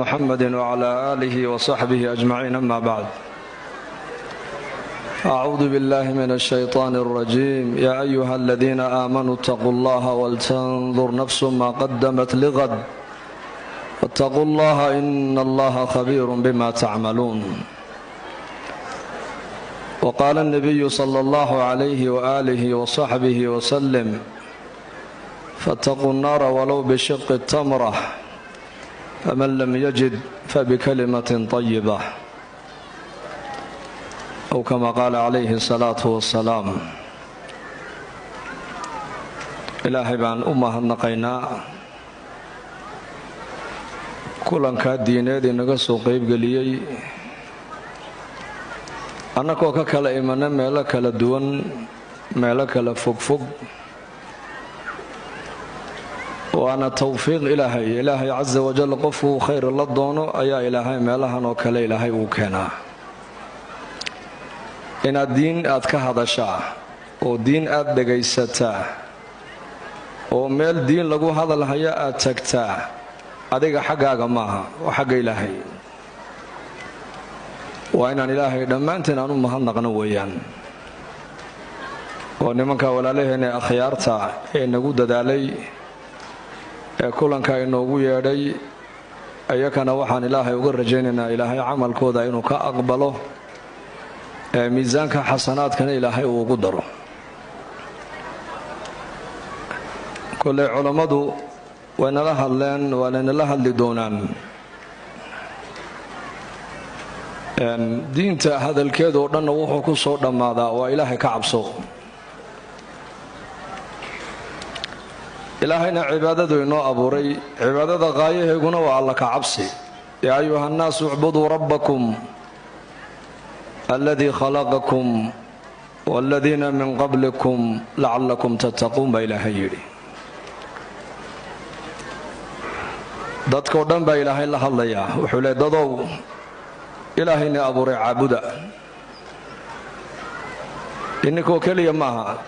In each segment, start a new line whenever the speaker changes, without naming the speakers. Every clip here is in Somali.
Mxamedi wclى آlih wصaxbih أجmaciin, ama bacd. Acuudu biاllahi min الshayطaan الrajiim. Ya ayuha aladiina aamanuu اtaquu اllaha wltandur nafsu ma qadamat ligad wاtaquu اllaha ina allaha khabiir bima tacmaluun. Wqaala الnabiyu slى اllah عalayh walih wصaxbih wslm: faاtaquu الnaara walow bishiqi tamrة, faman lam yajid fabikalimatin طayiba, aw kama qaala calayhi الsalaatu wasalaam. Ilaahay baan u mahadnaqaynaa kulankaa diineed inaga soo qeybgeliyey, annagoo ka kala imana meelo kala duwan, meelo kala fogfog. Waana towfiiq Ilaahay. Ilaahay casa wajal qofkuu khayr la doono ayaa Ilaahay meelahan oo kale Ilaahay uu keenaa. Inaad diin aad ka hadashaa oo diin aad dhegaysataa oo meel diin lagu hadalhaya aad tagtaa, adiga xaggaaga maaha, waa xagga Ilaahay. Waa inaan Ilaahay dhammaanteen aan u mahadnaqno weeyaan, oo nimanka walaalaheenna ee akhyaarta ee nagu dadaalay ee kulanka inoogu yeedhay, iyakana waxaan Ilaahay uga rajaynaynaa Ilaahay camalkooda inuu ka aqbalo, ee miisaanka xasanaadkana Ilaahay uu ugu daro. Kolley culammadu waynala hadleen, waanaynala hadli doonaan. Diinta hadalkeeda oo dhanna wuxuu ku soo dhammaadaa waa Ilaahay ka cabso. Ilaahayna cibaadadu inoo abuuray, cibaadada qaayaheeguna waa Alla ka cabsi. Yaa ayuha annaasu ucbuduu rabbakum aladii khalaqakum waladiina min qablikum lacallakum tattaquun, baa Ilaahay yidhi. Dadkao dhan baa Ilaahay la hadlayaa, wuxuu le: dadow, Ilaahayna abuuray caabuda. Ininkoo keliya maaha,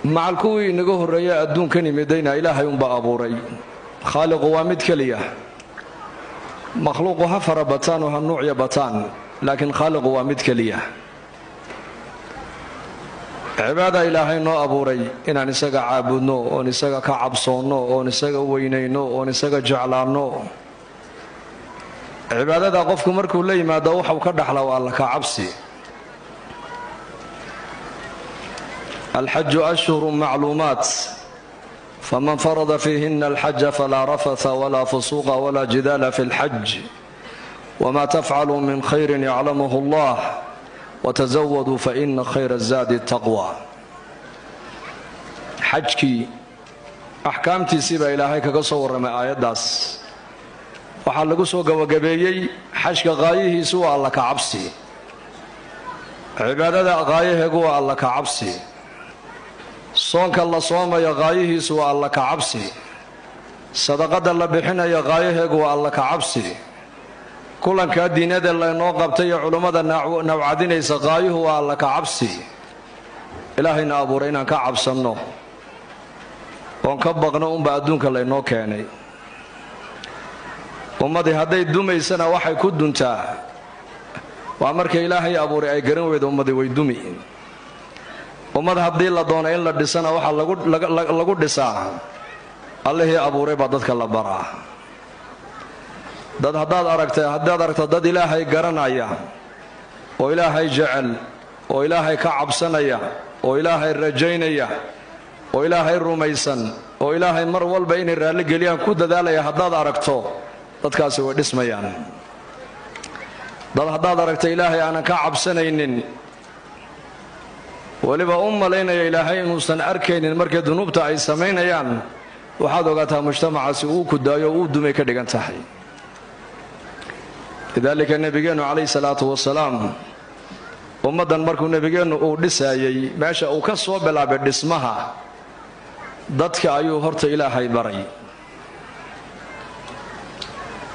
macal kuwii inaga horreeya adduunkan yimidayna Ilaahay unbaa abuuray. Khaaliqu waa mid keliya. Makhluuqu ha fara bataan oo ha nuucya bataan, laakiin khaaliqu waa mid keliya. Cibaada Ilaahay noo abuuray inaan isaga caabudno, oon isaga ka cabsoonno, oon isaga weynayno, oon isaga jeclaanno. Cibaadada qofku markuu la yimaado waxau ka dhaxla waa Alla ka cabsi. Alxaju ashhuru macluumaat, faman farada fiihina alxaja falaa rafatha walaa fusuuqa walaa jidaala fi lxaj, wma tafcaluu min khayri yaclamuhu allah, wtasawaduu faina khayra zaadi taqwa. Xajkii axkaamtiisii baa Ilaahay kaga soo warramay aayaddaas. Waxaa lagu soo gabagabeeyey xajka qaayihiisu waa Alla ka cabsi, cibaadada qaayaheegu waa Alla ka cabsi, soonka la soomayo qaayihiisu waa Alla ka cabsi, sadaqada la bixinayo qaayaheegu waa Alla ka cabsi, kulankaa diinada laynoo qabtay iyo culummada nawcadinaysa qaayuhu waa Alla ka cabsi. Ilaahayna abuuray inaan ka cabsanno oon ka baqno unba adduunka laynoo keenay. Ummadii hadday dumaysana waxay ku duntaa waa markay Ilaahay abuuray ay garan weyda, ummadii way dumi. Ummad haddii la doono in la dhisana waxaa lagu dhisaa Allihii abuuray baa dadka la baraa. Dad haddaad aragta, haddaad aragto dad Ilaahay garanaya oo Ilaahay jecel oo Ilaahay ka cabsanaya oo Ilaahay rajaynaya oo Ilaahay rumaysan oo Ilaahay mar walba inay raalli geliyaan ku dadaalaya, haddaad aragto, dadkaasi way dhismayaan. Dad haddaad aragto Ilaahay aanan ka cabsanaynin, weliba u malaynaya Ilaahay inuusan arkaynin markay dunuubta ay samaynayaan, waxaad ogaataa mujtamacaasi uu ku daayo, uu dumay ka dhigan tahay. Lidaalika nebigeennu calayhi salaatu wasalaam ummaddan markuu nebigeennu uu dhisaayey, meesha uu ka soo bilaabay dhismaha dadka ayuu horta Ilaahay baray.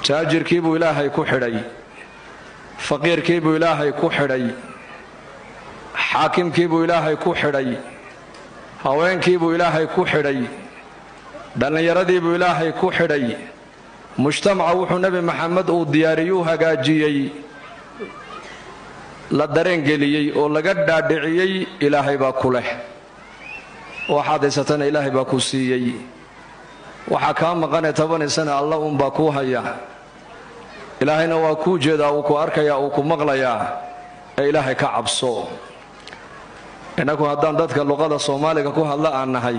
Taajirkii buu Ilaahay ku xidhay, faqiirkii buu Ilaahay ku xidhay, xaakimkii buu Ilaahay ku xidhay, haweenkii buu Ilaahay ku xidhay, dhallinyaradii buu Ilaahay ku xidhay, Mujtamaca wuxuu Nebi Maxamed uu diyaariyuu hagaajiyey, la dareengeliyey oo laga dhaadhiciyey, Ilaahay baa ku leh, waxaad haysatana Ilaahay baa ku siiyey, waxaa kaa maqanee tabanaysana Alla uunbaa kuu haya, Ilaahayna waa kuu jeedaa, uu ku arkayaa, uu ku maqlayaa, ee Ilaahay ka cabso. Innagu haddaan dadka luqada Soomaaliga ku hadla aan nahay,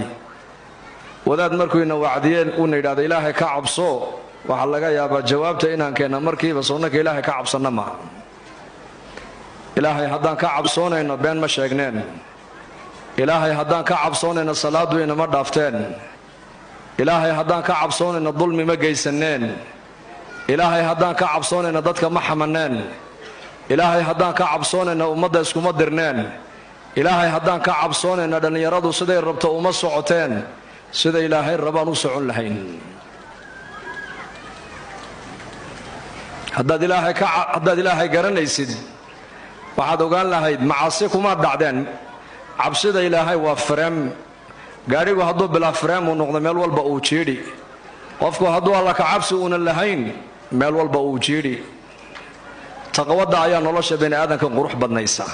wadaad markuyna wacdiyeen uuna yidhahda Ilaahay ka cabso, waxaa laga yaabaa jawaabta inaan keenna markiiba sunnaka Ilaahay ka cabsanna ma. Ilaahay haddaan ka cabsoonayno been ma sheegneen. Ilaahay haddaan ka cabsoonayno salaadu inama dhaafteen. Ilaahay haddaan ka cabsoonayno dulmi ma geysaneen. Ilaahay haddaan ka cabsoonayno dadka ma xamaneen. Ilaahay haddaan ka cabsoonayno ummadda iskuma dirneen. Ilaahay haddaan ka cabsoonayno dhallinyaradu siday rabto uma socoteen, sida Ilaahay rabaan u socon lahayn. Haddaad Ilaahay garanaysid waxaad ogaan lahayd macaasi kumaad dhacdeen. Cabsida Ilaahay waa freem. Gaadhigu hadduu bilaa freem uu noqdo meel walba uu jiidhi. Qofku hadduu Alla ka cabsi uunan lahayn meel walba uu jiidhi. Taqwadda ayaa nolosha bani aadamka qurux badnaysa.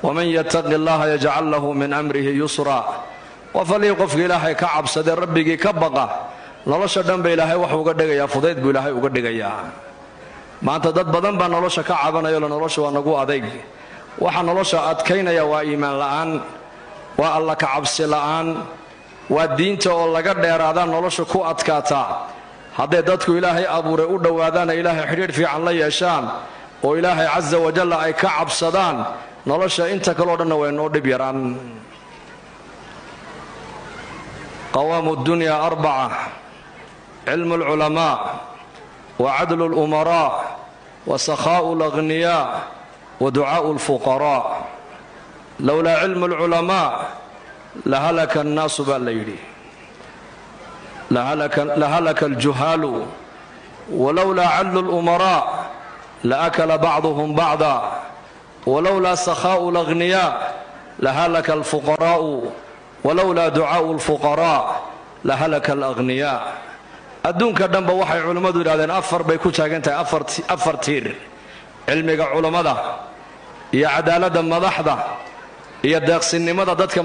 Waman yattaqi allaha yajcal lahu min amrihi yusra. Qof allihii qofka Ilaahay ka cabsadee rabbigii ka baqa, nolosha dhan ba Ilaahay waxuu uga dhigayaa fudayd buu Ilaahay uga dhigayaa. Maanta dad badan baa nolosha ka cabanayo, la nolosha waa nagu adayg. Waxa nolosha adkaynaya waa iimaan la'aan, waa Alla ka cabsi la'aan, waa diinta oo laga dheeraadaa nolosha ku adkaataa. Hadday dadku Ilaahay abuuray u dhowaadaana, Ilaahay xidhiidh fiican la yeeshaan oo Ilaahay casa wajalla ay ka cabsadaan, nolosha inta kaleo dhanna way noo dhib yaraan. Qawaamu dunyaa arbaca: cilmu alculamaa, wa cadlu alumaraa, wa sakhaa'u alaghniyaa, wa ducaa'u alfuqaraa. Lowlaa cilmu alculamaa lahalaka annaasu baa la yidhi, lahalaka aljuhaalu, walowlaa cadlu alumaraa laakala bacduhum bacda, walowlaa sakhaa'u alaghniyaa lahalaka alfuqaraa'u, walowlaa ducaa'u alfuqaraa lahalaka alaghniyaa. Adduunka dhanba waxay culimmadu yidhahdeen afar bay ku taagan tahay, afar tiir: cilmiga culammada iyo cadaaladda madaxda iyo deeqsinimada dadka.